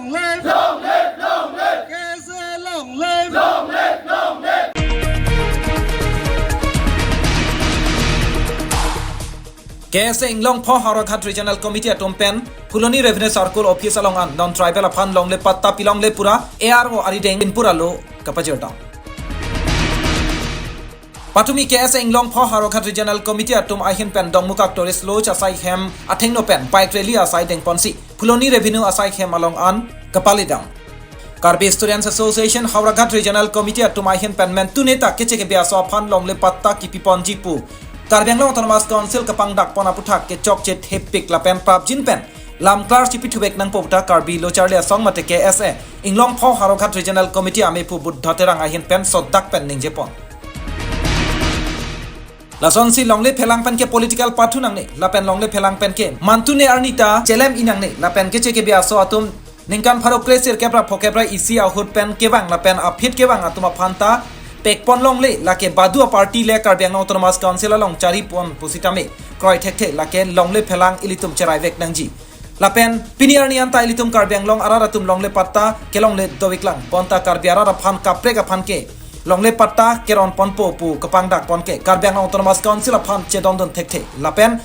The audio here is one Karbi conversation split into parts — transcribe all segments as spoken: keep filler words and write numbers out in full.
Long live, long live, long live. K S A long live. Long live, long live. K S A Inglongpho Howraghat Regional Committee atum pen Phuloni Revenue Circle Office along an non tribal aphan longle patta pilongle pura A R O arideng pinpura lo kapajir dam. Patumi K S A Inglongpho Howraghat Regional Committee atum ahin pen Dongmukak Tourist Lodge asai hem athengno pen bike rally asai dengponsi Phuloni Revenue asai hem along an kapali dam. Karbi Students Association Howraghat Regional Committee atum ahin pen mentune ta keche kebi aso aphan longle patta kipiponji pu Karbi Anglong Autonomous Council kapangdakpon aputhak kechokche thepik lapen prapjin pen lamklar chipithuvek nangpo puta Karbi Lo Charli Asong mate K S A Inglongpho Howraghat Regional Committee amepu Buddha Terang ahin pen sodak pen ningjepon. Lasonsi longle phelang pen ke political pathu nangne, lapen longle phelang pen ke mantune arni ta chelem-i nangne, lapen keche kebi aso atum ningkan pharo kre sirkep ra phokep ra isi ahut pen kevang lapen aphi kevang atum aphan ta pekpon longle, lake badu a-party le Karbi Anglong Autonomous Council along charipon pusitame kroi thekthe, lake longle phelang ilitum cheraivek nangji. Lapen pini arni anta ilitum Karbi Anglong arat atum longle patta kelongle dovik lang, bonta Karbi arat aphan kaprek aphan ke longle patta keronponpo pu kapangdakpon ke Karbi Anglong Autonomous Council aphan chedondun thekthe. Lapen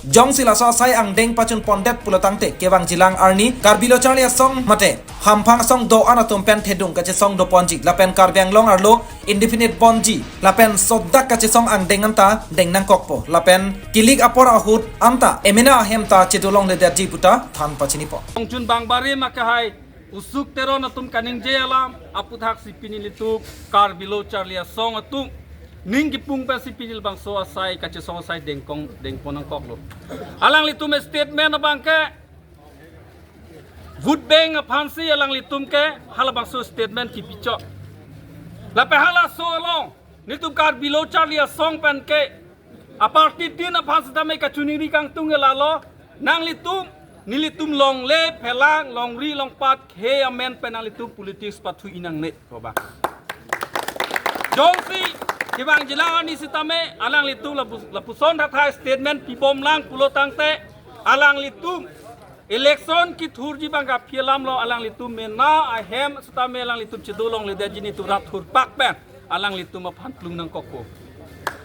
jongsi laso asai angdeng pachunpondet pulotangte kevangjilang arni Karbi Lo Charli Asong mate hamphang asong do-an atum pen thedung kachesong doponji lapen Karbi Anglong arlo indefinite ponji lapen sodak kachesong angdeng anta deng nangkokpo lapen kilik apor ahut anta emena ahem ta chedolongledetji puta than pachinipo. Ongchun bang barim akehai usuk teron atum kaningje alam aputhaksi pini ilitum Karbi Lo Charli Asong atum ning kipung pensi pini labangso asai kachesong asai dengkong dengpon nangkoklo. Alanglitum statement abangke vote bank aphansi alanglitum ke halabangso statement kipichok. Lapen halaso along nelitum Karbi Lo Charli Asong pen ke a-party tin aphan sitame kachiningri kangtung ke lalo, nanglitum nelitum longle phelang longri longpat khei amen pen nanglitum politics pathu-i nangne, ko ba. Jongsi kevangjilang arni sitame alanglitum lapu- lapuson thathai statement pibomlang pulotangte alanglitum election kithurji abang kaphi alam lo, alanglitum mena ahem sitame alanglitum chedolongledetji, nelitum rat thurpak pen alanglitum aphan klung nangkokpo.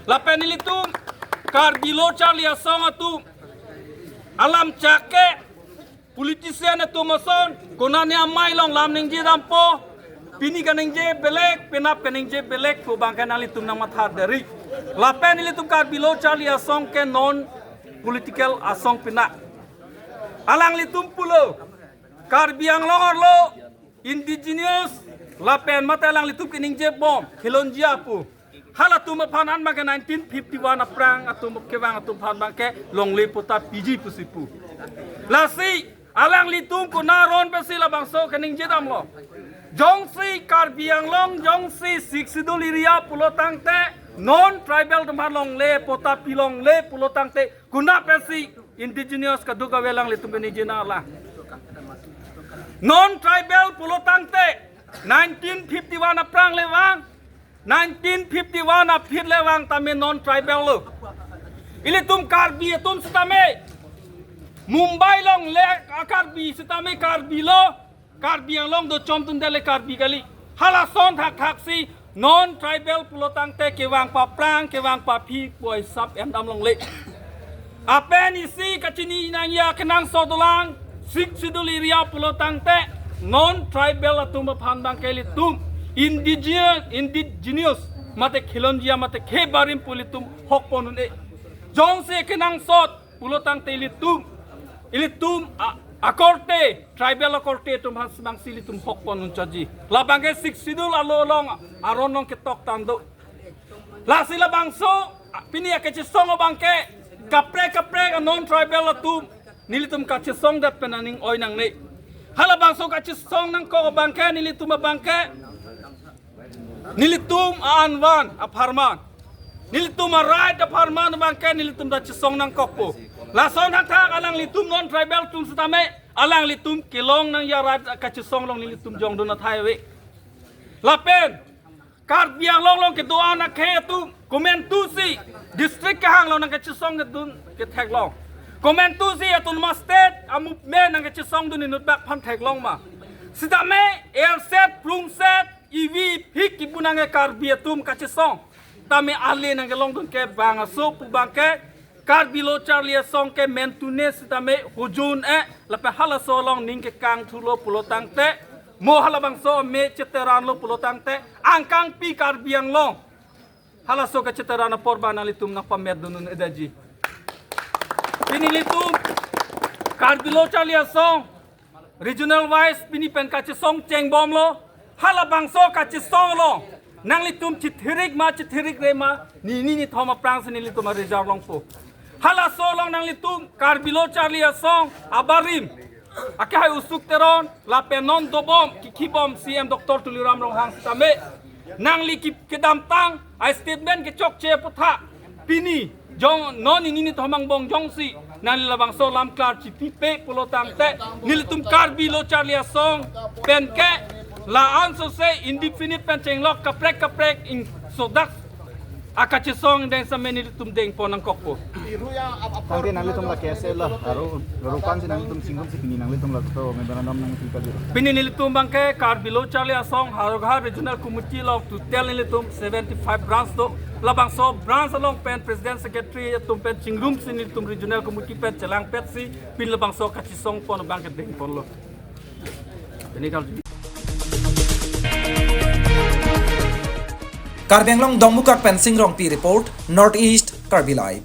Lapen nelitum Karbi Lo Charli Asong atum alam chak ke politician atum ason konane amei along lam ningje dampo, pini kaningje belek, penap kaningje belek pu abangke nanglitum nangmatha deri. Lapen nelitum Karbi Lo Charli Asong ke non political asong pina. Alanglitum pulo Karbi Anglong arlo indigenous lapen mate alanglitum keningjebom khilonjia pu. Halatum aphan an abangke nineteen fifty-one aphrang atum kevang atum aphan abangke longle patta piji pusi pu. Lasi alanglitum konat aron pensi labangso keningje damlo. Jongsi Karbi Anglong jongsi Sixth Schedule area pulotangte non tribal atum aphan longle patta pilongle pulotangte konat pensi indigenous kadokave alanglitum keningje nanglang. Non tribal pulotangte nineteen fifty-one aphrang le vang, nineteen fifty-one aphi le vang tame non tribal lo. Ilitum Karbi atum sitame Mumbai along le a-Karbi sitame Karbi lo, Karbi Anglong do chom tun dele Karbi kali. Halason thakthaksi non tribal pulotangte kevang paphrang kevang paphi pu hisap endam longle. Lapen isi kachini nangji akenangsot dolang, Sixth Schedule area pulotangte non tribal atum aphan abangke ilitum indigenous, indigenous mate khilonjia mate khei barim pu ilitum hokpon un-e. Jongsi kenangsot pulotangte ilitum, ilitum a- akorte, tribal akorte atum aphan abangsi ilitum hokpon unchotji. Labangke Sixth Schedule alo along aron along ketok tang do. Lasi labangso pini akachesong abangke kaprek kaprek a-non tribal atum nelitum kachesongdet pen aning oi nangne. Halabangso kachesong nangkok abangke nelitum abangke nelitum a-anvan apharman, nelitum a-right apharman abangke nelitum ta chesong nangkokpo. Lason thakthak alanglitum non tribal atum sitame alanglitum kelong nangji a-right kachesong along nelitum jongdun athai ave. Lapen Karbi Anglong along kedo-an akhei atum komantusi district kehang along nangkachesongdun ketheklong, komantusi autonomous state a-movement nangkachesongdun inut bak aphan theklong ma? Sitame erset prungset ivi phik kibunang ke Karbi atum kachesong. Tame ale nangkelongdun ke bang aso pu abang ke Karbi Lo Charli Asong ke mentune sitame hujun e lapen halaso along ning kekang thulo pulo tangte, mo halabangso ame cheteranlo pulo tangte, angkangpi Karbi Anglong halaso kacheteran apor abang nanglitum nangpametdun un-e daji. Pini nelitum Karbi Lo Charli Asong regional wise pini pen kachesong chengbomlo. Halabangso kachesong along nanglitum chithirik ma chithirikre ma, nini nithom aphrangsi nelitum areserve longpo. Halaso along nanglitum Karbi Lo Charli Asong abarim akehai Usuk Teron lapen non dobom kikhibom C M Doctor Tuliram Ronghang sitame nangli ki-, kedamtang a statement kechokche aphuthak pini jong non nini nithom angbong jongsi nangli labangso lam klar chipipe pulo tangte, nelitum Karbi Lo Charli Asong pen ke la-an sose indefinite pen chenglok kaprek kaprek ingsodak akachesong deng sitame nelitum dengpon nangkokpo. Tangte nanglitum la K S A lo, aro, aro pan si nanglitum chingrumsi pini nanglitum laso memorandum nangpi kali. Pini nelitum abang ke Karbi Lo Charli Asong Howraghat Regional Committee along total nelitum seventy-five branch do. Labangso branch along pen President Secretary atum pen chingrumsi nelitum Regional Committee pen chelangpetsi pini labangso kachesongpon abang ke dengponlo. Pini kal- Karbi Anglong Dongmukak pen Sing Rongpi report, North East Karbi Live.